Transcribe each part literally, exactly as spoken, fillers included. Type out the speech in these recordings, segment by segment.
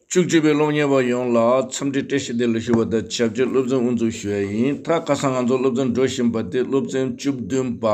བཅུ་གཅིག་པའི་སློབ་གཉེར་བ་ཡོངས་ལ་འཚམས་འདྲི་བཀྲ་ཤིས་བདེ་ལེགས་ཞུ་བ་དང་ཆབས་ཅིག་སློབ་ཚན་དབུ་འཛུགས་ཞུ་ཡ་ཡིན། ད་ཁ་སང་ང་ཚོ་སློབ་ཚན་འགྲོ་བཞིན་པ་དེ་སློབ་ཚན་བཅུ་བདུན་པ།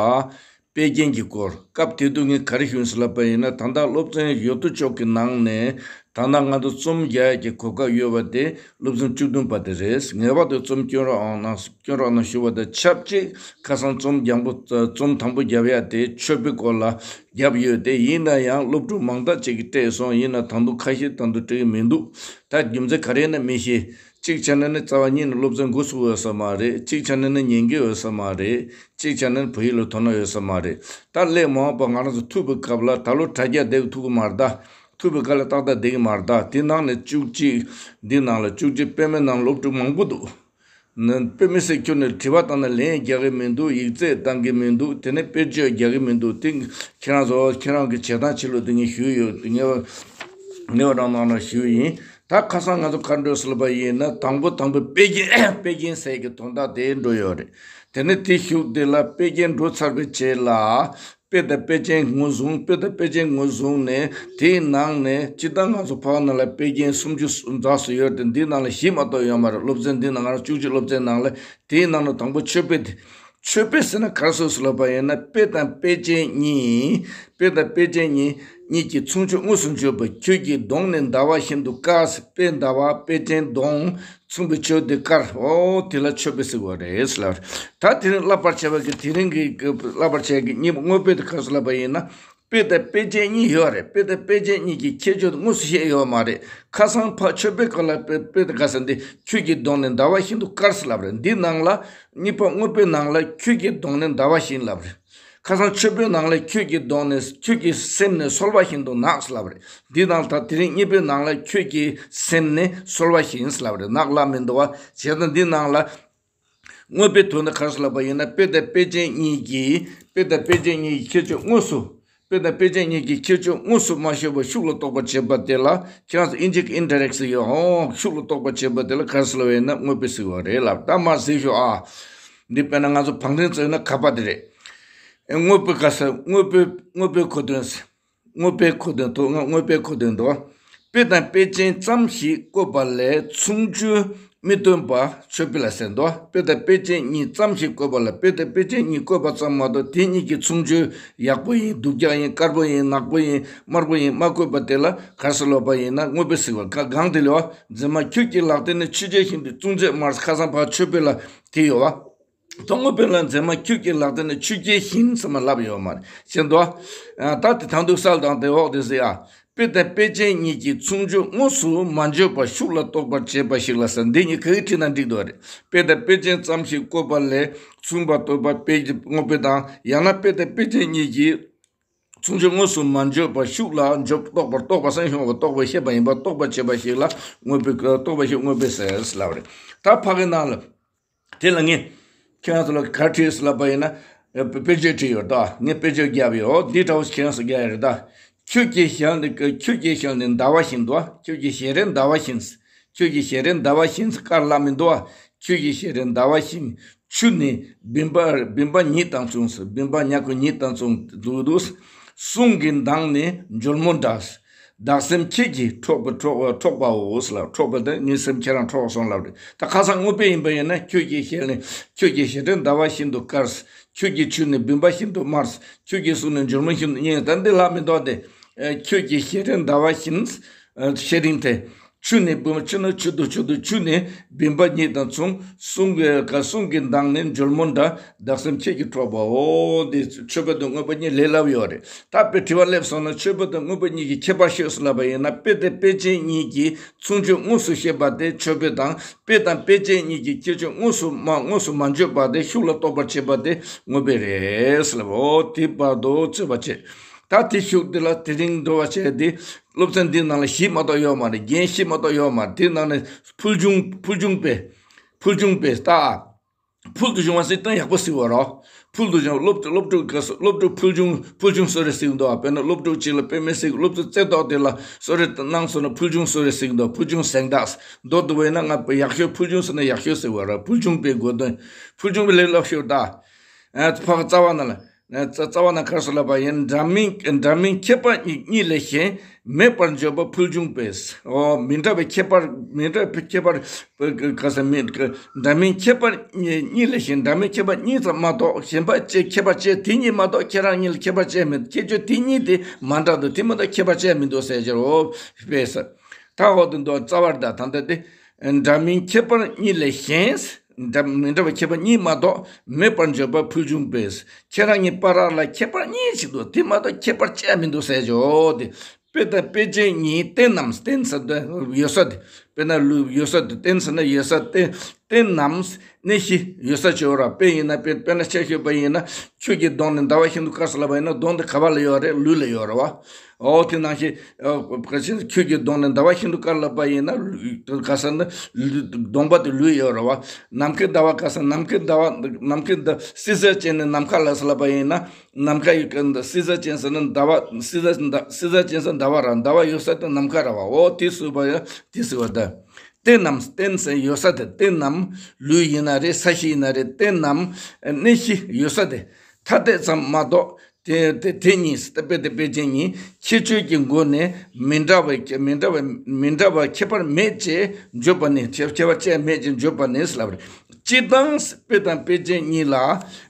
དཔེ་རྒྱན་གྱི་སྐོར། སྐབས་དེ་དུས་ངས་ག་རེ་ཞུས་ཟེར་ལབ་པ་ཡིན་ན། ད་ལྟ་སློབ་ཚན་ཡོད་དོ་ཅོག་གི་ནང་ནས་ད་ལྟ་ང་ཚོ་རྩོམ་རྒྱག་ཡག་གི་གོ་སྐབས་ཡོད་པ་དེ་སློབ་ཚན་བཅུ་བདུན་པ་དེ་རེད། ངེས་པར་དུ་རྩོམ་སྐྱོན་རོགས་ཨང་གནང་། སྐྱོན་རོགས་གནང་ཞུ་བ་དང་ཆབས་ཅིག་ཁ་སང་རྩོམ་རྒྱང་པོ། རྩོམ་དང་པོ་རྒྱབ་ཡག་དེ་མཆོད་པའི་སྐོར་ལ་རྒྱབ་ཡོད་དེ། ཡིན་ན་ཡང་སློབ་ཕྲུག་མང་དག་ཅིག་གིས་སྤྲད་སོང་། ཡིན་ན་ད་དུང་ཁ་ཤས་ད་དུང་སྤྲད་ཀྱི་མི་འདུག་ད་རྒྱུ་མཚན་ག་རེ་ཡིན་ན་མི་ཤེས། གཅིག་བྱས་ན་ནི་རྩ་བ་ཉིད་ནས་སློབ་ཚན་འགོ་ཚུགས་ཡོད་ས་མ་རེད། གཅིག་བྱས་ན་ནི་ཉན་གྱི་ཡོད་ས་མ་རེད། གཅིག་བྱས་ན་ནི་བོད་ཡིག་ལ་དོ་སྣང་ཡོད་ས་མ་རེད། ད་སླད་མ་འོངས་པ་ང་རང་ཚོ་ཐུག་པའི་སྐབས་ལ། ད་ལོ་དྲ་རྒྱ་བསྡད་ཐུབ་ཀྱི་མ་རེད་ད། ཐུག་པའི་སྐབས་ལ་ཏག་ཏག་བསྡད་ཀྱི་མ་རེད་ད། དེ་ནང་ནས་བཅུ་གཅིག་འདི་ནང་ལ་བཅུ་གཅིག་དཔེ་མེད་ནང་སློབ་ཕྲུག་མང་པོ་འདུག་ན་དཔེ་མི་སྲིད། ཁྱོན་ནས་དྲི་བ་བཏང་ན་ལན་རྒྱག་གི་མི་འདུག་ཡིག་ཚད་བཏང་གི་མི་འདུག་དེ་ནས་དཔེར་བརྗོད་རྒྱག་གི་མི་འདུག་དེ་ཁྱེད་རང་ཚོ་ཁྱེད་རང་གི་བྱེད་སྟངས་ཕྱི་ལོགས་དེ་ངས་ཞུས་ཡོད། ངེས་པ་ངེས་པ་རང་ནང་ལ་ཞུས་ཡིན། ད་ཁ་སང་ང་ཚོ་ག་འགྲོ་ཟེར་ལབ་པ་ཡིན་ན། དང་པོ་དང་པོ་དཔེ་རྒྱན། དཔེ་རྒྱན་ཟེར་གྱི་དོན་དག་དེ་འགྲོ་ཡོད་རེད། དེ་ནས་དེ་གཞུག་དེ་ལ་དཔེ་རྒྱན་འགྲོ་ཚར་བའི་རྗེས་ལ། དཔེ་དང་དཔེ་ཅན་ངོས་བཟུང་། དཔེ་དང་དཔེ་ཅན་ངོས་བཟུང་ནས་དེའི་ནང་ནས་སྤྱིར་བཏང་ང་ཚོ་ཕ་ནང་ལ་དཔེ་རྒྱན་སུམ་ཅུ་འཛག་སུ་ཡོད་དེ། འདིའི་ནང་ལ་བཞི་མ་གཏོགས་ཡོད་མ་རེད། སློབ་ཚན་འདི་ནང་ང་རང་བཅུ་གཅིག་སློབ་ཚན་ནང་ལ། དེའི་ནང་ལ་དང་པོ་མཆོད་དཔེ་དེ། མཆོད་དཔེ་ཟེར་ན་ག་རེ་ཟེར་ལབ་པ་ཡིན་ན། དཔེ་དང་དཔེ་ཅན་གཉིས། དཔེ་དང་དཔེ་ཅན་གཉིས། གཉིས་ཀྱི་མཚུངས་ཆོས་དངོས་སུ་བརྗོད་པ། ཁྱོད་ཀྱི་གདོང་ནི་ཟླ་བ་བཞིན་དུ་དཀར། དཔེ་ཟླ་བ་དཔེ་ཅན་གདོང་མཚུངས་པའི་ཆོས་དེ་དཀར། འོ་དེ་ལ་མཆོད་དཔེ་ཟེར་བ་རེད་ལབ། ད་དེ་རིང་བསླབ་པར་བྱ་བའི་གི་དེ་རིང་གི་བསླབ་པར་བྱ་ཡག་གི་གཉིས་པ་དངོས་དཔེ་དེ་ག་རེ་ཟེར་ལབ་པ་ཡིན་ན། དཔེ་དང་དཔེ་ཅན་གཉིས་ཡོད་རེད། དཔེ་དང་དཔེ་ཅན་གཉིས་ཀྱི་ཁྱད་ཆོས་དངོས་སུ་བཤད་ཡོད་མ་རེད། ཁ་སང་ཕ་མཆོད་པའི་སྐོར་ལ་དཔེ་དཔེ་དང་ཁ་སང་འདི་ཁྱོད་ཀྱི་གདོང་ནི་ཟླ་བ་བཞིན་དུ་དཀར་ཟེར་ལབ་རེད། འདི་ནང་ལ་གཉིས་པ་དངོས་པོའི་ནང་ལ་ཁྱོད་ཀྱི་གདོང་ནི་ཟླ་བ་བཞིན་ལབ་རེད། ཁ་སང་མཆོད་པའི་ནང་ལ་ཁྱོད་ཀྱི་གདོང་ནི། ཁྱོད་ཀྱི་སེམས་ནི་སོལ་བ་བཞིན་དུ་ནག་ཟེར་ལབ་རེད། འདི་ནང་ད་དེ་རིང་གཉིས་པའི་ནང་ལ་ཁྱོད་ཀྱི་སེམས་ནི་སོལ་བ་བཞིན་ཟེར་ལབ་རེད། ནག་ལབ་མི་འདུག་བ། བྱས་ཙང་འདི་ནང་ལ། དངོས་དཔེ་དོན་དག་ག་རེ་ཟེར་ལབ་པ་ཡིན་ན། དཔེ་དང་དཔེ་ཅན་གཉིས་ཀྱི། དཔེ་དང་དཔེ་ཅན་གཉིས་ཀྱི་ཁྱད་ཆོས་དངོས་སུ། དཔེ་དང་དཔེ་ཅན་གཉིས་ཀྱི་ཁྱད་ཆོས་དངོས་སུ་མ་ཤེས་པར་ཤུགས་ལ་རྟོགས་པར་བྱེད་པ་དེ་ལ། ཁྱེད་རང་ཚོ་ཨིན་ཇི་གི་ཨིན་ཌའི་རེག་ཊི་ཟེར་ཡོད། འོ་ཤུགས་ལ་རྟོགས་པར་བྱེད་པ་དེ་ལ་ག་རེ་ཟེར་ལབ་པ་ཡིན་ན་དངོས་དཔེ་ཟེར་བ་རེད་ལབ། ད་མར་གཟིགས་ཤོག་ཨ། འདི་དཔེར་ན་ང་ཚོ་བང་ལྡན་བརྩིས་ན་ཁ་པར་དེ་རེད། ཨེ་དངོས་པོའི་ག་ས་དངོས་པོའི་དངོས་པོའི་གོ་དོན་ཟེར། དངོས་པོའི་གོ་དོན་དུ། དངོས་པོའི་གོ་དོན་དུ། དཔེ་དང་དཔེ་ཅན་ཙམ་ཞིག་བཀོད་པ་ལས་མཚུངས་ཆོས་མི་སྟོན་པ་མཆོད་དཔེ་ལ་ཟེར་འདུག་དཔེ་དང་དཔེ་ཅན་གཉིས་ཙམ་ཞིག་བཀོད་པ་ལ། དཔེ་དང་དཔེ་ཅན་གཉིས་བཀོད་པ་ཙམ་མ་གཏོགས་དེ་གཉིས་ཀྱི་མཚུངས་ཆོས་ཡག་པོ་ཡིན། སྡུག་ཅག་ཡིན། དཀར་པོ་ཡིན། ནག་པོ་ཡིན། དམར་པོ་ཡིན། མ་བཀོད་པ་དེ་ལ་ག་རེ་ཟེར་ལབ་པ་ཡིན་ན་དངོས་དཔེ་ཟེར་བ། ག་གང་དེ་ལས་བ། མཛེས་མ་ཁྱོད་ཀྱི་ལག་རྟེན་ནི། ཆུ་སྐྱེས་བཞིན་དུ་བཙུགས་མཛད་དམར། ཁ་སང་ཕར་མཆོད་དཔེ་ལ་དེ་ཡོད་བ། དོན་དངོས་དཔེ་ལ་མཛེས་མ་ཁྱོད་ཀྱི་ལག་རྟེན་ནི། ཆུ་སྐྱེས་བཞིན་ཟེར་མ་ལབ་ཡོད་མ་རེད། ཤེས་འདུག་ཨ། ད་དེ་དང་དུ་གསལ་དང་དེ་འོག་དེ་ཟེར་ཨ། དཔེ་དང་དཔེ་ཅན་གཉིས་ཀྱི་མཚུངས་ཆོས་དངོས་སུ་མ་བརྗོད་པར་ཤུགས་ལ་རྟོགས་པར་བྱེད་པ་ཞིག་ལ་ཟེར། འདི་གཉིས་ག་གི་བྲིས་ན་འགྲིག་འདུག་རེད། དཔེ་དང་དཔེ་ཅན་ཙམ་ཞིག་བཀོད་པ་ལས་མཚུངས་པ་སྟོན་པ་དཔེ་དངོས་དཔེ་དང་། ཡང་ན་དཔེ་དང་དཔེ་ཅན་གཉིས་ཀྱི་མཚུངས་ཆོས་དངོས་སུ་མ་བརྗོད་པར་ཤུགས་ལ་བརྗོད། རྟོགས་པར། རྟོགས་པ་སེམས་བྱུང་བ། རྟོགས་པ་ཤེས་པ་ཡིན་པ་རྟོགས་པར་བྱེད་པ་ཞིག་ལ་དངོས་དཔེ། རྟོགས་པ་ཞིག་དངོས་དཔེ་ཟེར་ལབ་རེད། ད་ཕ་གི་ནང་ལ། དེ་ལ་ངས་ཁྱེད་རང་ཚོ་ལ་ག་རེ་བྲིས་ལབ་པ་ཡིན་ན། དཔེ་བརྗོད་བྲིས་ཡོད་ད། ངས་དཔེ་བརྗོད་བརྒྱབ་ཡོད། འདི་འདྲ་བོ་ཁྱེད་རང་ཚོ་རྒྱག་ཡ་རེད་ད། ཁྱོད་ཀྱི་ཞལ་ནི། ཁྱོད་ཀྱི་ཞལ་ནི་ཟླ་བ་བཞིན་དུ། ཁྱོད་ཀྱི་ཞལ་རས་ཟླ་བ་བཞིན། ཁྱོད་ཀྱི་ཞལ་རས་ཟླ་བ་བཞིན་དཀར་ལབ་མི་འདུག་ཨ། ཁྱོད་ཀྱི་ཞལ་རས་ཟླ་བ་བཞིན། ཆུ་ནི་བིམ་པ། བིམ་པ་ཉིད་དང་མཚུངས། བིམ་པ་ཉག་གི་ཉིད་དང་མཚུངས་འདུག་འདུག་གསུང་གི་མདངས་ནི་འཇོལ་མོ་འདྲ། བདག་སེམས་ཁྱེད་ཀྱིས་འཕྲོག་པ། འཕྲོག་འཕྲོག་པའོ་ལབ། འཕྲོག་པ་དེ་ངའི་སེམས་ཁྱེད་རང་འཕྲོག་སོང་ལབ་རེད། ད་ཁ་སང་དངོས་དཔེ་ཡིན་པ་ཡིན་ན། ཁྱོད་ཀྱི་ཞལ་ནི། ཁྱོད་ཀྱི་ཞལ་རས་ཟླ་བ་བཞིན་དུ་དཀར། ཁྱོད་ཀྱི་ཆུ་ནི་བིམ་པ་བཞིན་དུ་དམར། ཁྱོད་ཀྱི་གསུང་ནི་འཇོལ་མོ་བཞིན་དུ་སྙན། ད་འདི་ལབ་མི་འདུག་སྟེ། ཁྱོད་ཀྱི་ཞལ་རས་ཟླ་བ་བཞིན། ཤེས་རིང་དེ། ཆུ་ནི་བིམ། ཆུ་ནི་ཆུ་དང་ཆུ་དང་ཆུ་ནི་བིམ་པ་ཉིད་དང་མཚུངས། གསུང་གི་ག་གསུང་གི་མདངས་ནི་འཇོལ་མོ་འདྲ། བདག་སེམས་ཁྱེད་ཀྱིས་འཕྲོག་པའོ། འདི་མཆོད་པ་དང་དངོས་པོ་གཉིས་ལས་སླ་པོ་ཡོད་རེད། ད་དཔེ་དྲི་བ་སླེབས་སོང་ན། མཆོད་པ་དང་དངོས་པོ་གཉིས་ཀྱི་ཁྱད་པར་ཤོད་ཟེར་ལབ་པ་ཡིན་ན། དཔེ་དང་དཔེ་ཅན་གཉིས་ཀྱི་མཚུངས་ཆོས་དངོས་སུ་བཤད་པ་དེ་མཆོད་པ་དང་། དཔེ་དང་དཔེ་ཅན་གཉིས་ཀྱི་ཁྱད་ཆོས་དངོས་སུ་མ། དངོས་སུ་མ་བརྗོད་པ་དེ། ཤུགས་ལ་རྟོགས་པར་བྱེད་པ་དེ་དངོས་དཔེ་རེད་ཟེར་ལབ། འོ་དེ་བར་དུ་རྩོད་པ་བྱེད། ད་དེ་ཤུགས་དེ་ལ་དེ་རིང་འགྲོ་བ་བྱས་ཏེ། སློབ་ཚན་འདི་ནང་ལ་བཞི་མ་གཏོགས་ཡོད་མ་རེད། རྒྱན་བཞི་མ་གཏོགས་ཡོད་མ་རེད། དེ་ནང་ནས་ཕུལ་བྱུང་། ཕུལ་བྱུང་དཔེ། ཕུལ་བྱུང་དཔེ་ལྟ། ཕུལ་དུ་བྱུང་བ་ཟེར་དོན་ཡག་པོ་གཟིགས་པ་རོགས། ཕུལ་དུ་བྱུང་། སློབ་སློབ་ཕྲུག་གི་སློབ་ཕྲུག་ཕུལ་བྱུང་། ཕུལ་བྱུང་གསོལ་རས་ཟེར་གྱི་འདུག་ཨ། དཔེར་ན་སློབ་ཕྲུག་ཅིག་ལ་དཔེ་མི་སྲིད། སློབ་ཕྲུག་རྩེ་ཏོག་དེ་ལ་གསོལ་རས་གནང་སོང་ན་ཕུལ་བྱུང་གསོལ་རས་ཟེར་གྱི་འདུག་ཕུལ་བྱུང་གཟེངས་རྟགས། མདོར་བསྡུ་བས་ན་ང་ཡག་ཤོས་ཕུལ་བྱུང་ཟེར་ན་ཡག་ཤོས་ཟེར་བ་ར། ཕུལ་བྱུང་དཔེ་དགོས་དོན། ཕུལ་བྱུང་དཔེ་ལས་སླ་ཤོས་ད། ཨ། ཕ་གི་རྩ་བ་ནང་ལ། རྩ་བ་ན་ག་རེ་ཟེར་ལབ་པ་ཡིན། འདྲ་མིན་འདྲ་མིན་ཁྱད་པར་གཉིས་ལས་གཞན་མེད་པར་བརྗོད་པ་ཕུལ་བྱུང་པས། འོ། མི་འདྲ་བའི་ཁྱད་པར་མི་འདྲ་བའི་ཁྱད་པར་ག་ས་མི་འདྲ་མིན་ཁྱད་པར་གཉིས་ལས་གཞན་འདྲ་མིན་ཁྱད་པར་གཉིས་ཙམ་མ་གཏོགས་གཞན་པ་ཅི་ཁྱད་པར་ཅི་དེ་གཉིས་མ་གཏོགས་ཁྱེད་རང་གཉིས་ལ་ཁྱད་པར་ཅི་མེད། ཁྱད་ཆོས་དེ་གཉིས་དེ་མ་འདྲ་འདུག་དེ་མ་གཏོགས་ཁྱད་པར་ཅི་མི་འདུག་ཟེར་གྱི་རོ། པས། ད་འོ་དེ་འདུག་རྩ་བར་ད་ད་ལྟ་དེ། འདྲ་མིན་ཁྱད་པར་གཉིས་ལས་གཞན། འདྲ་མི་འདྲ་བའི་ཁྱད་པར་གཉིས་མ་གཏོགས་མེད་པར་བརྗོད་པ་ཕུལ་བྱུང་པས། ཁྱེད་རང་གཉིས་བར་ལ་ཁྱད་པར་གཉིས་ཤིག་འདུག་དེ་མ་གཏོགས་ཁྱད་པར་ཅི་ཡང་མི་འདུག་ཟེར་གྱི་རོ། དེ། དཔེ་དང་དཔེ་ཅན་གཉིས། རྟེན་ནམ། རྟེན་ཟེར་དུས་ཡོད་ས་དེ། དཔེར་ན་ལུས་ཡོད་ས་དེ། རྟེན་ཟེར་ན་ཡོད་ས། རྟེན། རྟེན་ནམ། གནས་གཞི་ཡོད་ས་ཅིག་ཡོད་ར། དཔེ་ཡིན་ན་དཔེ་དཔེར་ན་ཆ་བཞག་པ་ཡིན་ན། ཁྱོད་ཀྱི་གདོང་ནས་ཟླ་བ་ཤིན་ཏུ་དཀར་ཟེར་ལབ་པ་ཡིན་ན་གདོང་དེ་ག་པ་ལ་ཡོད་རེད། ལུས་ལ་ཡོད་རེད་བ། འོ་དེ་ནང་བཞིན། ཨ། ག་ཅི། ཁྱོད་ཀྱི་གདོང་ནས་ཟླ་བ་ཤིན་ཏུ་དཀར་ལབ་པ་ཡིན་ན་ལུས་ག་ས་ན་ལུས་གདོང་པ་དེ་ལུས་ཡོད་རེད་བ། ནམ་མཁའི་ཟླ་བ་ག་ས། ནམ་མཁའི་ཟླ་བ་ནམ་མཁའི་ཟླ་བ་བསིལ་ཟེར་ཅན་ནས་ནམ་མཁའ་ལ་ཟེར་ལབ་པ་ཡིན་ན། ནམ་མཁའ་ཡི་ག་བསིལ་ཟེར་ཅན་ཟེར་ན་ཟླ་བ། བསིལ་ཟེར་ཟླ་བསིལ་ཟེར་ཅན་ཟེར་ཟླ་བ་ར། ཟླ་བ་ཡོད་ས་དེ་ནམ་མཁའ་ར་བ། འོ་དེ་ཟེར་བ་ཡ་དེ་ཟེར་བ་ད། རྟེན་ནམ། རྟེན་ཟེར་ཡོད་ས་དེ། རྟེན་ནམ། ལུས་ཡིན་ན་རེད། ས་གཞི་ཡིན་ན་རེད། རྟེན་ནམ། གནས་གཞི་ཡོད་ས་དེ། ཐ་དད་ཙམ་མ་གཏོགས་དེ་དེ་དེ་གཉིས། དཔེ་དེ་དཔེ་ཅན་གཉིས། ཁྱད་ཆོས་ཀྱི་སྒོ་ནས་མི་འདྲ་བའི་མི་འདྲ་བའི་མི་འདྲ་བ་ཁྱད་པར་མེད་ཅེས་བརྗོད་པ་ནི། ཁྱད་ཁྱད་པར་ཅན་མེད་ཅེས་བརྗོད་པ་ནི་ལབ་རེད། སྤྱིར་བཏང་དཔེ་དང་དཔེ་ཅན་གཉིས་ལ་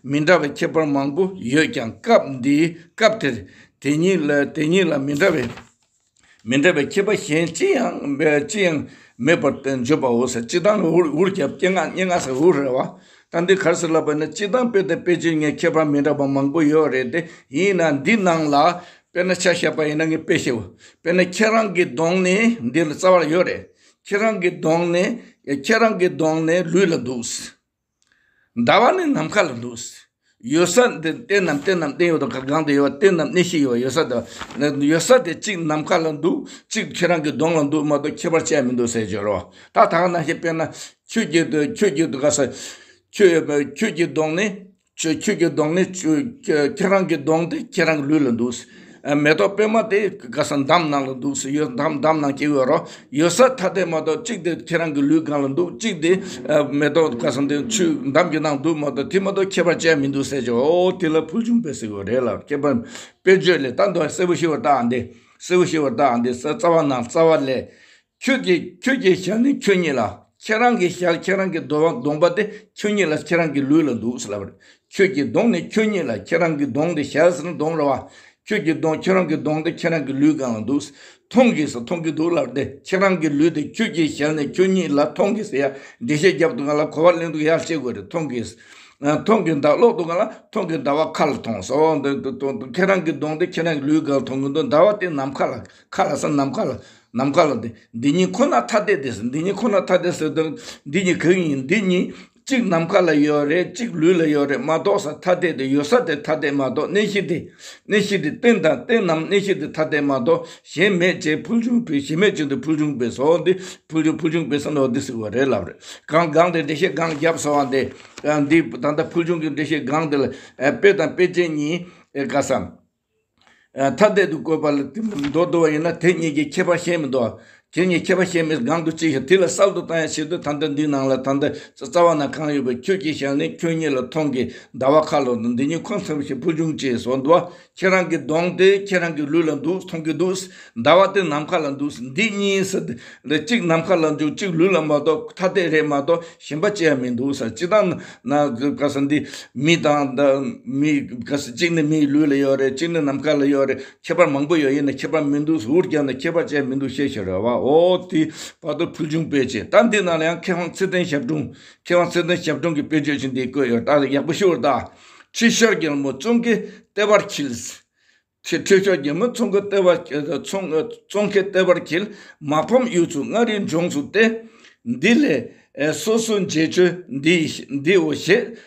མི་འདྲ་བའི་ཁྱད་པར་མང་པོ་ཡོད་ཀྱང་སྐབས་འདིའི་སྐབས་དེར་དེ་གཉིས་ལ་དེ་གཉིས་ལ་མི་འདྲ་བའི་མི་འདྲ་བའི་ཁྱད་པར་གཞན་ཅི་ཡང་ཅི་ཡང་མེད་པར་བརྗོད་པའོ་ཟེར། སྤྱིར་བཏང་འུར་འུར་རྒྱབ་སྙན་ངག་སྙན་ངག་ཟེར་འུར་རེད་བ། ད་འདི་ག་རེ་ཟེར་ལབ་པ་ཡིན་ན། སྤྱིར་བཏང་དཔེ་དང་དཔེ་ཅན་གཉིས་ཁྱད་པར་མི་འདྲ་བ་མང་པོ་ཡོད་རེད་དེ། ཡིན་ན་འདི་ནང་ལ་དཔེར་ན་ཆ་བཞག་པ་ཡིན་ན། ངས་དཔེ་བཤད་པ། དཔེར་ན་ཁྱེད་རང་གི་གདོང་ནས། འདི་ལ་རྩ་བ་ཡོད་རེད། ཁྱེད་རང་གི་གདོང་ནས་ཁྱེད་རང་གི་གདོང་ནས་ལུས་ལ་འདུག་ཟླ་བ་ནི་ནམ་མཁའ་ལ་འདུག་ཡོད་ས་འདི་རྟེན་ནམ། རྟེན་ནམ། རྟེན་ཡོད་དོ། ག་གང་དུ་ཡོད། རྟེན་ནམ་གནས་གཞི་ཡོད། ཡོད་ས་དེ། ཡོད་ས་དེ་གཅིག་ནམ་མཁའ་ལ་འདུག་གཅིག་ཁྱེད་རང་གི་གདོང་ལ་འདུག་མ་གཏོགས་ཁྱད་པར་ཅི་ཡང་མི་འདུག་ཟེར་གྱི་རེད་བ། ད་ད་ག་ནང་བཞིན་དཔེར་ན་ཁྱོད་ཀྱི་ཁྱོད་ཀྱི་ག་ས། ཁྱོད་ཁྱོད་ཀྱི་གདོང་ནི། ཁྱོད་ཁྱོད་ཀྱི་གདོང་ནི། ཁྱོད་ཁྱོད་ཁྱེད་རང་གི་གདོང་དེ་ཁྱེད་རང་གི་ལུས་ལ་འདུག་མེ་ཏོག་པད་མ་དེ་ག་ས། འདམ་ནང་ལ་འདུག་ཟེར། ཡོད། འདམ་འདམ་ནང་སྐྱེ་ཡོད་རོ། ཡོད་ས་ཐ་དད་མ་གཏོགས། གཅིག་དེ་ཁྱེད་རང་གི་ལུས་སྒང་ལ་འདུག་གཅིག་དེ་མེ་ཏོག་ག་ས་དེ་ཆུ་འདམ་གྱི་ནང་འདུག་མ་གཏོགས། དེ་མ་གཏོགས་ཁྱད་པར་ཅི་ཡང་མི་འདུག་ཟེར་གྱི། འོ་དེ་ལ་ཕུལ་བྱུང་པས་ཟེར་གྱི་རེད་ལ། ཁྱད་པར་དཔེར་བརྗོད་ལས། ད་འདི་གསལ་པོ་ཞེ་པོ་ལྟ་ཨ། འདི་གསལ་པོ་ཞེ་པོ་ལྟ་ཨ། འདི་རྩ་བ་ན་རྩ་བ་ལས། ཁྱོད་ཀྱི་ཁྱོད་ཀྱི་ཞལ་ནི་ཁྱོད་ཉིད་ལ། ཁྱེད་རང་གི་ཞལ། ཁྱེད་རང་གི་གདོང་གདོང་པ་དེ་ཁྱོད་ཉིད་ལ། ཁྱེད་རང་གི་ལུས་ལ་འདུག་ཟེར་ལབ་པ་རེད། ཁྱོད་ཀྱི་གདོང་ནི་ཁྱོད་ཉིད་ལ། ཁྱེད་རང་གི་གདོང་དེ། ཞལ་ཟེར་ན་གདོང་རེད་བ། ཁྱོད་ཀྱི་གདོང་། ཁྱེད་རང་གི་གདོང་དེ་ཁྱེད་རང་གི་ལུས་སྒང་ལ་འདུག་མཐོང་གི་ཟེར། མཐོང་གི་འདུག་ལབ་སྟེ། ཁྱེད་རང་གི་ལུས་དེ། ཁྱོད་ཀྱི་ཞལ་ནི་ཁྱོད་ཉིད་ལ། མཐོང་གི་ཟེར་ཡ་འགྲེལ་བཤད་རྒྱབ་འདུག་ག་ལ། གོ་བ་ལེན་འདུག་ཡར་བཤད་དགོས་རེད། མཐོང་གི་ཟེར། མཐོང་གི་ཟླ། ཀློག་འདུག་ག་ལ། མཐོང་གི་ཟླ་བ་མཁའ་ལ་མཐོང་སོང་། འདི་འདི་འདི་འདི་ཁྱེད་རང་གི་གདོང་དེ་ཁྱེད་རང་གི་ལུས་སྒང་ལ་མཐོང་གི་འདུག་ཟླ་བ་དེ་ནམ་མཁའ་ལ། མཁའ་ལ་ཟེར། ནམ་མཁའ་ལ། ནམ་མཁའ་ལ། འདི་འདི་གཉིས་ཁོ་ན་ཐ་དད་དེ་ཟེར། འདི་གཉིས་ཁོ་ན་ཐ་དད་ཟེར་དུས་འདི་གཉིས་གང་ཡིན། འདི་གཉིས་གཅིག་ནམ་མཁའ་ལ་ཡོད་རེད། གཅིག་ལུས་ལ་ཡོད་རེད་མ་གཏོགས་ས། ཐ་དད་དེ་ཡོད་ས་དེ་ཐ་དད་མ་གཏོགས། གནས་གཞི་དེ། གནས་གཞི་དེ། རྟེན་དང་རྟེན་ནམ་གནས་གཞི་དེ་ཐ་དད་མ་གཏོགས་གཞན་མེད་ཅེས་ཕུལ་བྱུང་པས། གཞན་མེད་ཅིང་དུ་ཕུལ་བྱུང་པས་སོ། འདི་ཕུལ་བྱུང་། ཕུལ་བྱུང་པས་སོ་ནོ། འདི་ཟེར་བ་རེད་ལབ་རེད། གང་གང་དེ་འགྲེལ་བཤད་གང་བརྒྱབ་སོང་བ་འདི། འདི་ད་ལྟ་ཕུལ་བྱུང་གི་འགྲེལ་བཤད་གང་དེ་ལ། དཔེ་དང་དཔེ་ཅན་གཉིས་ག་ས། ཐ་དད་དུ་བཀོད་པ་ལ་མདོར་བསྡུ་བ་ཡིན་ན། དེ་གཉིས་ཀྱི་ཁྱད་པར་གཞན་མི་འདུག་དེ་གཉིས་ཁྱད་པར་གཞན་མེད། སྒང་དུ་གཅིག་ཞིག་དེ་ལ་གསལ་དུ་བཏང་ཡ་ཆེད་དུ། ད་ལྟ་འདི་ནང་ལ་ད་ལྟ་རྩ་བ་ན་གང་ཡོད་པའི། ཁྱོད་ཀྱི་ཞལ་ནི་ཁྱོད་ཉིད་ལ། མཐོང་གི་ཟླ་བ་མཁའ་ལ། འདི་གཉིས་ཁོ་ན་ཚང་བ་ཞིག་ཕུལ་བྱུང་ཅེས་སོགས་འདུག་ཁྱེད་རང་གི་གདོང་དེ་ཁྱེད་རང་གི་ལུས་ལ་འདུག་མཐོང་གི་འདུག་ཟླ་བ་དེ་ནམ་མཁའ་ལ་འདུག་འདི་གཉིས་ཟེར་ཏེ་གཅིག་ནམ་མཁའ་ལ་འདུག་གཅིག་ལུས་ལ་མ་གཏོགས་ཐ་དད་རེད་མ་གཏོགས་གཞན་པ་ཅི་ཡང་མི་འདུག་ཟེར། སྤྱིར་བཏང་ན་ག་ས་འདི་མི་དང་ད་མི་ག་ས་གཅིག་ནི་མིའི་ལུས་ལ་ཡོད་རེད། གཅིག་ནི་ནམ་མཁའ་ལ་ཡོད་རེད། ཁྱད་པར་མང་པོ་ཡོད། ཡིན་ན་ཁྱད་པར་མི་འདུག་འུར་རྒྱག་ན་ཁྱད་པར་ཅི་ཡང་མི་འདུག་བཤད་ཤེས་རེད་བ། འོ་དེ་བར་དུ་ཕུལ་བྱུང་པས་ཅེས། ད་འདི་ནང་ལ་ཡང་མཁས་དབང་ཚེ་བརྟན་ཞབས་དྲུང་། མཁས་དབང་ཚེ་བརྟན་ཞབས་དྲུང་གི་དཔེར་བརྗོད་ཅིག་འདི་བཀོད་ཡོད། ད་ཡག་པོ་ཤོད་ད། ཁྲི་ཤོར་རྒྱལ་མོ་ཙོང་ཁའི་ལྟེ་བར་འཁྱིལ། ཁྲི་ཁྲི་ཤོར་རྒྱལ་མོ་ཙོང་ཁའི་ལྟེ་བར། ཙོང་ཙོང་ཁའི་ལྟེ་བར་འཁྱིལ། མ་ཕམ་གཡུ་མཚོ་མངའ་རིས་ལྗོངས་སུ་སྟེ། འདི་ལས་སོ་སོའི་མཛེས་དཔྱོད་འདི་འདིའོ་ཞེས།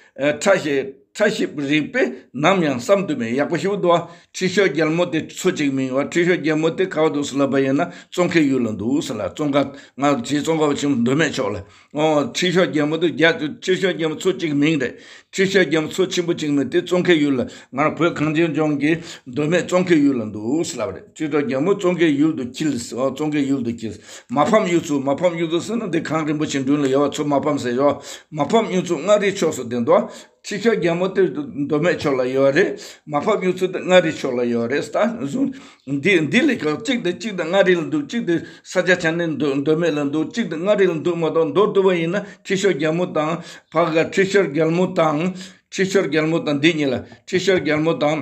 ཕྲ་ཞིབ་ཕྲ་ཞིབ་རིག་པས་ནམ་ཡང་བསམ་དུ་མེད། ཡག་པོ་ཞིག་འདུག་ཨ། ཁྲི་ཤོར་རྒྱལ་མོ་དེ་མཚོ་གཅིག་མིན་པ། ཁྲི་ཤོར་རྒྱལ་མོ་དེ་ག་བ་འདུག་ཟེར་ལབ་པ་ཡིན་ན་ཙོང་ཁའི་ཡུལ་ལ་འདུག་ཟེར་ལ། ཙོང་ཁ་ང་རྗེ་ཙོང་ཁ་པ་ཆེན་པོ་མདོ་སྨད་ཕྱོགས་ལ། ཨོ། ཁྲི་ཤོར་རྒྱལ་མོ་དེ་རྒྱ་ཁྲི་ཤོར་རྒྱལ་མོ་མཚོ་གཅིག་མིང་རེད། ཁྲི་ཤོར་རྒྱལ་མོ་མཚོ་ཆེན་པོ་གཅིག་མིན་དེ་ཙོང་ཁའི་ཡུལ་ལ། ང་རང་བོད་གངས་ཅན་ལྗོངས་ཀྱི་མདོ་སྨད་ཙོང་ཁའི་ཡུལ་ལ་འདུག་ཟེར་ལབ་པ་རེད། ཁྲི་ཤོར་རྒྱལ་མོ་ཙོང་ཁའི་ཡུལ་དུ་འཁྱིལ་ཟེར། ཨོ། ཙོང་ཁའི་ཡུལ་དུ་འཁྱིལ། མ་ཕམ་གཡུ་མཚོ། མ་ཕམ་གཡུ་མཚོ་ཟེར་ན་འདི་གངས་རིན་པོ་ཆེ་མདུན་ལ་ཡོད་པ། མཚོ་མ་ཕམ་ཟེར་ཡོད། མ་ཕམ་གཡུ་མཚོ་མངའ་རིས་ཕྱོགས་སུ་ལྡན་འདུག་ཁྲི་ཤོར་རྒྱལ་མོ་དེ་མདོ་སྨད་ཕྱོགས་ལ་ཡོད་རེད། མ་ཕམ་གཡུ་མཚོ་དེ་མངའ་རིས་ཕྱོགས་ལ་ཡོད་རེད། ད་བཟུང་འདི་འདི་ལས་ཀ་གཅིག་དང་གཅིག་དང་མངའ་རིས་ལ་འདུག་གཅིག་དང་ས་སྐྱ་བྱང་སྣེ་མདོ་མདོ་སྨད་ལ་འདུག་གཅིག་དང་མངའ་རིས་ལ་འདུག་མ་གཏོགས། མདོར་བསྡུ་བ་ཡིན་ན་ཁྲི་ཤོར་རྒྱལ་མོ་དང་། ཕ་ག་ཁྲི་ཤོར་རྒྱལ་མོ་དང་། ཁྲི་ཤོར་རྒྱལ་མོ་དང་འདི་གཉིས་ལ། ཁྲི་ཤོར་རྒྱལ་མོ་དང་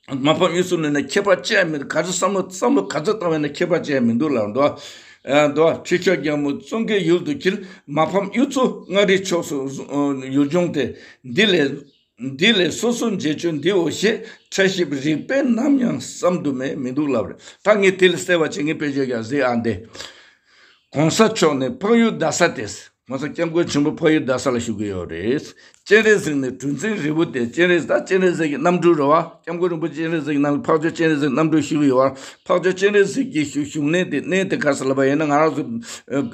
མ་ཕམ་གཡུ་མཚོ་ལ་ནི་ཁྱད་པར་ཅི་ཡང་མི་འདུག་ག་ཚོད་བསམ་བློ་བསམ་བློ་ག་ཚོད་བཏང་བས་ན་ཁྱད་པར་ཅི་ཡང་མི་འདུག་ལབ་འདུག་ཨ། འདུག་ཁྲི་ཤོར་རྒྱལ་མོ་ཙོང་ཁའི་ཡུལ་དུ་འཁྱིལ། མ་ཕམ་གཡུ་མཚོ་མངའ་རིས་ཕྱོགས་སུ་ཡུལ་ལྗོངས་ཏེ། འདི་ལས། འདི་ལས་སོ་སོ་མཛེས་དཔྱོད་འདི་འོ་ཞེས། ཕྲ་ཞིབ་རིག་པས་ནམ་ཡང་བསམ་དུ་མེད་མི་འདུག་ལབ་རེད། ད་ངས་དེ་ལ་གསལ་བ་བྱེད། ངས་དཔེ་བརྗོད་ཀྱང་གཟིགས་ཨ་འདི། གོང་ས་མཆོག་ནི་འཕགས་ཡུལ་རྡ་ས་སྟེ། གོང་ས་སྐྱབས་མགོན་ཆེན་པོ་འཕགས་ཡུལ་རྡ་ས་ལ་བཞུགས་ཀྱི་ཡོད་རེད། སྤྱན་རས་གཟིགས་ནི་གྲུ་འཛིན་རི་བོ་སྟེ། སྤྱན་རས་གཟིགས། ད་སྤྱན་རས་གཟིགས་ཀྱི་རྣམ་སྤྲུལ་རེད་བ། སྐྱབས་མགོན་རིན་པོ་ཆེ་སྤྱན་རས་གཟིགས་ནང་ལ་འཕགས་མཆོག་སྤྱན་རས་གཟིགས་རྣམ་སྤྲུལ་བཞུགས་ཀྱི་ཡོད་བ། འཕགས་མཆོག་སྤྱན་རས་གཟིགས་ཀྱི་བཞུགས་བཞུགས་གནས་དེ། གནས་དེ་ག་རེ་ཟེར་ལབ་པ་ཡིན་ན། ང་རང་ཚོ་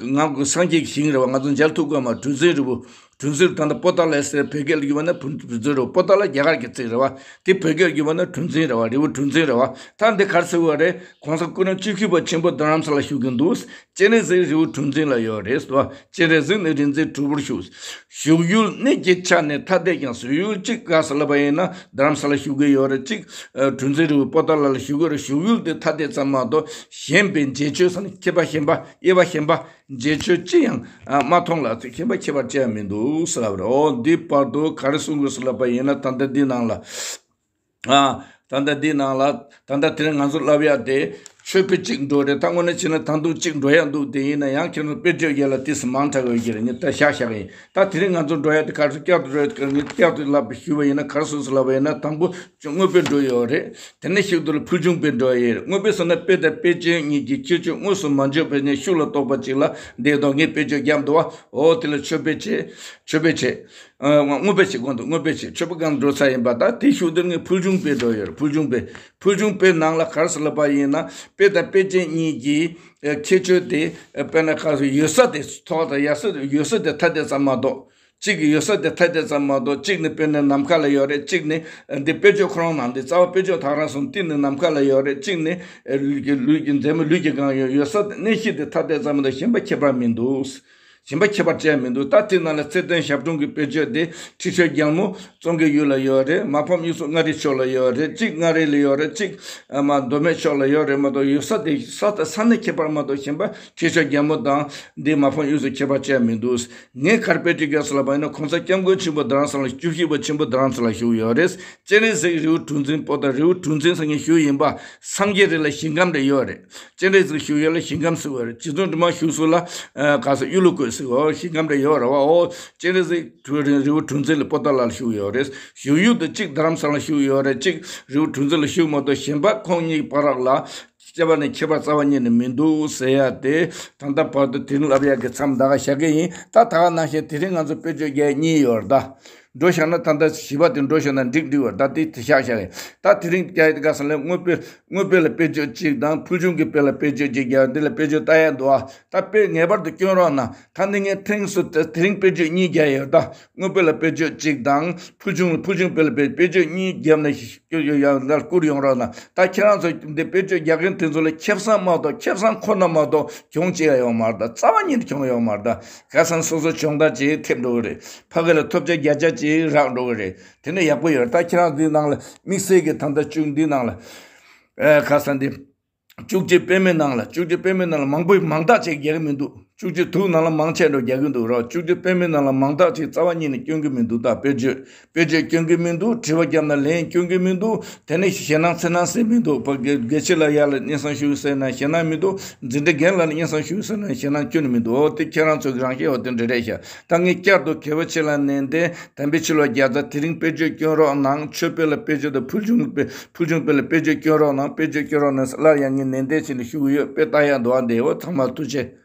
ང་ཚོ་སངས་རྒྱས་ཀྱི་ཞིང་རེད་བ། ང་ཚོ་མཇལ་ཐུབ་དགོས་མ། གྲུ་འཛིན་རི་བོ། གྲུ་འཛིན། ད་ལྟ་པོ་ཏཱ་ལ་ཟེར་བོད་སྐད་ལ་བསྒྱུར་བ་ན་གྲུ་འཛིན་རེད་བ། པོ་ཏཱ་ལ་རྒྱ་གར་གྱི་ཚིག་རེད་བ། དེ་བོད་སྐད་ལ་བསྒྱུར་བ་ན་གྲུ་འཛིན་རེད་བ། རི་བོ་གྲུ་འཛིན་རེད་བ། ད་འདི་ག་རེ་ཟེར་བ་རེད། གོང་ས་སྐུ་ཕྲེང་བཅུ་བཞི་པ་ཆེན་པོ་རྡ་རམ་ས་ལ་བཞུགས་ཀྱི་འདུག་སྤྱན་རས་གཟིགས་རི་བོ་གྲུ་འཛིན་ལ་ཡོད་རེད་ཟེར་བ། སྤྱན་རས་གཟིགས་ནི་རིག་འཛིན་གྲུ་བོར་བཞུགས། བཞུགས་ཡུལ་གནས་ཀྱི་ཆ་ནས་ཐ་དད་ཀྱང་། བཞུགས་ཡུལ་གཅིག་ག་ཟེར་ལབ་པ་ཡིན་ན་རྡ་རམ་ས་ལ་བཞུགས་ཀྱི་ཡོད་རེད། གཅིག་ཨ། གྲུ་འཛིན་རི་བོ་པོ་ཏཱ་ལ་ལ་བཞུགས་ཀྱི་ཡོད་རེད། བཞུགས་ཡུལ་དེ་ཐ་དད་ཙམ་མ་གཏོགས། གཞན་པའི་མཛེས་དཔྱོད་ཟེར་ན་ཁྱད་པར་གཞན་པ། དབྱེ་བ་གཞན་པ། མཛེས་དཔྱོད་ཅི་ཡང་མ་མཐོང་ལ། ཁྱད་པར་ཁྱད་པར་ཅི་ཡང་མི་འདུག་ཟེར་ལབ་རེད། འོ། འདི་བར་དུ་ག་རེ་གསུང་དགོས་ཟེར་ལབ་པ་ཡིན་ན། ད་ལྟ་འདི་ནང་ལ། ཨ། ད་ལྟ་འདི་ནང་ལ། ད་ལྟ་དེ་རིང་ང་ཚོ་ལབ་ཡག་དེ་ཆོས་དཔེ་གཅིག་འགྲོ་རེད། ད་དངོས་གནས་བྱས་ན་ད་དུང་གཅིག་འགྲོ་ཡག་འདུག་དེ་ཡིན་ན་ཡང་ཁྱེད་རང་དཔེ་བརྗོད་ཡག་ལ་ཏོག་ཙམ་མང་དྲགས་ཡོད་ཀྱི་རེད། ངས་ད་བཞག་བཞག་ཡིན། ད་དེ་རིང་ང་ཚོ་འགྲོ་ཡག་དེ་ག་རེ་ཟེར། བསྐྱར་དུ་འགྲོ་ཡག་དེ། ངས་བསྐྱར་དུ་ལབ་ཞུས་པ་ཡིན་ན། ག་རེ་ཟེར་ལབ་པ་ཡིན་ན། དང་པོ་དངོས་དཔེ་འགྲོ་ཡོད་རེད། དེ་ནས་ཞིབ་ཏུ་ལ་ཕུལ་བྱུང་དཔེ་འགྲོ་ཡོད་རེད། དངོས་དཔེ་ཟེར་ན་དཔེ་དང་དཔེ་ཅན་གཉིས་ཀྱི་ཁྱད་ཆོས་དངོས་སུ་མ་བརྗོད་པའི་ཉིད་ཤུགས་ལ་རྟོགས་པ་ཅིག་ལ། འདི་དོན་ངས་དཔེ་བརྗོད་བརྒྱབ་འདུག་བ། འོ། དེ་ལ་ཆོས་དཔེ་བྱས། ཆོས་དཔེ་བྱས། ཨ། དངོས་དཔེ་བྱས། གོང་དུ་དངོས་དཔེ་བྱས། ཆོས་དཔེ་སྒང་འགྲོ་ཚར་ཡིན་པ། ད་དེ་ཤུགས་དེ་ངས་ཕུལ་བྱུང་དཔེ་འགྲོ་ཡོད་རེད། ཕུལ་བྱུང་དཔེ། ཕུལ་བྱུང་དཔེ་ནང་ལ་ག་རེ་ཟེར་ལབ་པ་ཡིན་ན། དཔེ་དང་དཔེ་ཅན་གཉིས་ཀྱི་ཁྱད་ཆོས་དེ། དཔེར་ན་ག་རེ་ཟེར། ཡོད་ས་དེ་ཐོག་དང་ཡོད་ས། ཡོད་ས་དེ་ཐ་དད་ཙམ་མ་གཏོགས། གཅིག་གི་ཡོད་ས་དེ་ཐ་དད་ཙམ་མ་གཏོགས། གཅིག་ནི་དཔེར་ན་ནམ་མཁའ་ལ་ཡོད་རེད། གཅིག་ནི་འདི་དཔེ་བརྗོད་ཁོ་རང་ནང་འདི་རྩ་བ་དཔེ་བརྗོད་ད་ག་རང་གསུངས། གཅིག་ནི་ནམ་མཁའ་ལ་ཡོད་རེད། གཅིག་ནི་ལུས་ཀྱི། ལུས་ཀྱི་མཛེས་མ་ལུས་ཀྱི་སྒང་ཡོད། ཡོད་ས་དེ། གནས་གཤིས་དེ་ཐ་དད་ཙམ་མ་གཏོགས་གཞན་པ་ཁྱད་པར་མི་འདུག་གཞན་པ་ཁྱད་པར་ཅི་ཡང་མི་འདུག་ད་དེ་ནང་ལ་ཚེ་བརྟན་ཞབས་དྲུང་གི་དཔེ་བརྗོད་དེ། ཁྲི་ཤོར་རྒྱལ་མོ་ཙོང་ཁའི་ཡུལ་ལ་ཡོད་རེད། མ་ཕམ་གཡུ་མཚོ་མངའ་རིས་ཕྱོགས་ལ་ཡོད་རེད། གཅིག་མངའ་རིས་ལ་ཡོད་རེད། གཅིག་ཨ། མདོ་སྨད་ཕྱོགས་ལ་ཡོད་རེད་མ་གཏོགས། ཡོད་ས་དེ། ས་ས་གནས་ཁྱད་པར་མ་གཏོགས་གཞན་པ་ཁྲི་ཤོར་རྒྱལ་མོ་དང་འདི་མ་ཕམ་གཡུ་མཚོ་ཁྱད་པར་ཅི་ཡང་མི་འདུག་ངས་ག་རེ་དཔེ་ཁྲིད་རྒྱག་ཟེར་ལབ་པ་ཡིན་ན། གོང་ས་སྐྱབས་མགོན་ཆེན་པོ་རྡ་རམ་ས་ལ་བཅུ་བཞི་པ་ཆེན་པོ་རྡ་རམ་ས་ལ་བཞུགས་ཡོད་རེད། སྤྱན་རས་གཟིགས་རི་བོ་གྲུ་འཛིན། པོ་ཏཱ་རི་བོ་གྲུ་འཛིན་ཟེར་མཁན་བཞུགས་ཡིན་པ། སངས་རྒྱས་རི་ལ་ཞིང་ཁམས་རེ་ཡོད་རེད། སྤྱན་རས་གཟིགས་བཞུགས་ཡུལ་ལ་ཞིང་ཁམས་ཟེར་བ་རེད། རྗེ་བཙུན་སྒྲོལ་མ་བཞུགས་ས་ལ། ཨ། ག་ས་གཡུ་ལོ་བཀོད་ཟེར་བ། ཞིང་ཁམས་རེ་ཡོད་རེད་བ། འོ། སྤྱན་རས་གཟིགས་རི་བོ་གྲུ་འཛིན་ལ། པོ་ཏཱ་ལ་ལ་བཞུགས་ཡོད་རེད། བཞུགས་ཡུལ་དུ་གཅིག་རྡ་རམ་ས་ལ་བཞུགས་ཡོད་རེད། གཅིག་རི་བོ་གྲུ་འཛིན་ལ་བཞུགས་མ་གཏོགས། གཞན་པ་ཁོང་གཉིས་བར་ལ་སྐྱེ་བ་ནས་ཁྱད་པར་རྩ་བ་ཉིད་ནས་མི་འདུག་ཟེར་ཡ་དེ། ད་ལྟ་བར་དུ་དེ་རིང་ལབ་ཡ་གི་མཚམས་ད་ག་བཞག་གི་ཡིན། ད་ད་ག་ནང་བཞིན་དེ་རིང་ང་ཚོ་དཔེ་བརྗོད་རྒྱག་གཉིས་ཡོད་རེད་ད། འགྲོ་བཞག་ན། ད་ལྟ་བཞི་པ་དེ་འགྲོ་བཞག་ན་འགྲིག་འགྲིག་བར། ད་དེ་དེ་བཞག་བཞག་ཡིན། ད་དེ་རིང་རྒྱག་ཡ་དེ་ག་ཟེར་ན། དངོས་དཔེ། དངོས་དཔེ་ལ་དཔེ་བརྗོད་གཅིག་དང་། ཕུལ་བྱུང་གི་དཔེ་ལ་དཔེ་བརྗོད་གཅིག་རྒྱག་འདི་ལ་དཔེ་བརྗོད་ལྟ་ཡ་འདུག་ཨ། ད་དཔེ་ངེས་པར་དུ་སྐྱོན་རོགས་གནང་། ད་འདི་ངས་ཐེངས་སུ་དེ་རིང་དཔེ་བརྗོད་གཉིས་རྒྱག་ཡོད་ད། དངོས་དཔེ་ལ་དཔེ་བརྗོད་གཅིག་དང་། ཕུལ་བྱུང་། ཕུལ་བྱུང་དཔེ་ལ་དཔེ། དཔེ་བརྗོད་གཉིས་བརྒྱབ་ནས་སྐྱོ་ཡོད་ཡང་ལ་བསྐུར་ཡོང་རོགས་གནང་། ད་ཁྱེད་རང་ཚོ་འདི་དཔེ་བརྗོད་རྒྱག་མཁན་དེ་ཚོ་ལ་ཁེ་བཟང་མ་གཏོགས། ཁེ་བཟང་ཁོ་ན་མ་གཏོགས་གྱོང་ཅི་ཡང་ཡོང་མ་རེད་ད། རྩ་བ་ཉིད་ནས་གྱོང་ཡོང་མ་རེད་ད། ཁ་སང་སོ་སོ་གྱོང་ཐག་ཅིག་ཐེབས་འགྲོ་གི་རེད། ཕ་གི་ལ་ཐོབ་ཆ་བརྒྱ་ཆ་ཅིག་རག་འགྲོ་གི་རེད། དེ་ནས་ཡག་པོ་ཡོད་རེད། ད་ཁྱེད་རང་འདི་ནང་ལ་དམིགས་བསལ་གྱི་ད་ལྟ་བཅུ་འདི་ནང་ལ། ཨ། ཁ་སང་འདི། བཅུ་གཅིག་པད་མའི་ནང་ལ། བཅུ་གཅིག་པད་མའི་ནང་ལ་མང་པོས་མང་དག་ཅིག་རྒྱག་གི་མི་འདུག་བཅུ་གཅིག་དྲུག་ནང་ལ་མང་ཆེ་འགྲོ་རྒྱག་གི་འདུག་རོགས། བཅུ་གཅིག་པད་མའི་ནང་ལ་མང་དག་ཅིག་རྩ་བ་ཉིད་ནས་སྐྱོན་གྱི་མི་འདུག་ད་དཔེ་བརྗོད། དཔེ་བརྗོད་སྐྱོན་གྱི་མི་འདུག་དྲི་བ་བརྒྱབ་ན་ལན་སྐྱོན་གྱི་མི་འདུག་དེ་ནས་ཞེད་སྣང་འཚེར་སྣང་ཟེར་མི་འདུག་ཕ་གི་དགེ་ཆེ་ལ་ཡ་ལ་སྙན་སེང་ཞུ་ཟེར་ན་ཞེད་སྣང་མི་འདུག་འཛིན་གྲྭ་རྒན་ལགས་ལ་སྙན་སེང་ཞུ་ཟེར་ན་ཞེད་སྣང་ཁྱོན་ནས་མི་འདུག་འོ། དེ་ཁྱེད་རང་ཚོ་གི་རང་བཞིན་འོ། དེ་འདྲ་རེད་ཤག་ད་ངས་བསྐྱར་དུ་དགེ་བ་ཆེ་ལ་ནན་ཏན། དམ་པའི་ཆོས་ལ་རྒྱལ་ཚ། དེ་རིང་དཔེ་བརྗོད་སྐྱོན་རོགས་གནང་། ཆོས་དཔེ་ལ་དཔེ་བརྗོད་དང་། ཕུལ་བྱུང་དཔེ། ཕུལ་བྱུང་དཔེ་ལ་དཔེ་བརྗོད་སྐྱོན་རོགས་གནང་། དཔེ་བརྗོད་སྐྱོན་རོགས་གནང་། སླར་ཡང་ངས་ནན་ཏན་བྱས་ནས་ཞུ་གི་ཡོད། དཔེ་ལྟ་ཡག་འདུག་ཨ། འདི་འོ། ཚང་མ་ཐུགས་རྗེ་ཆེ།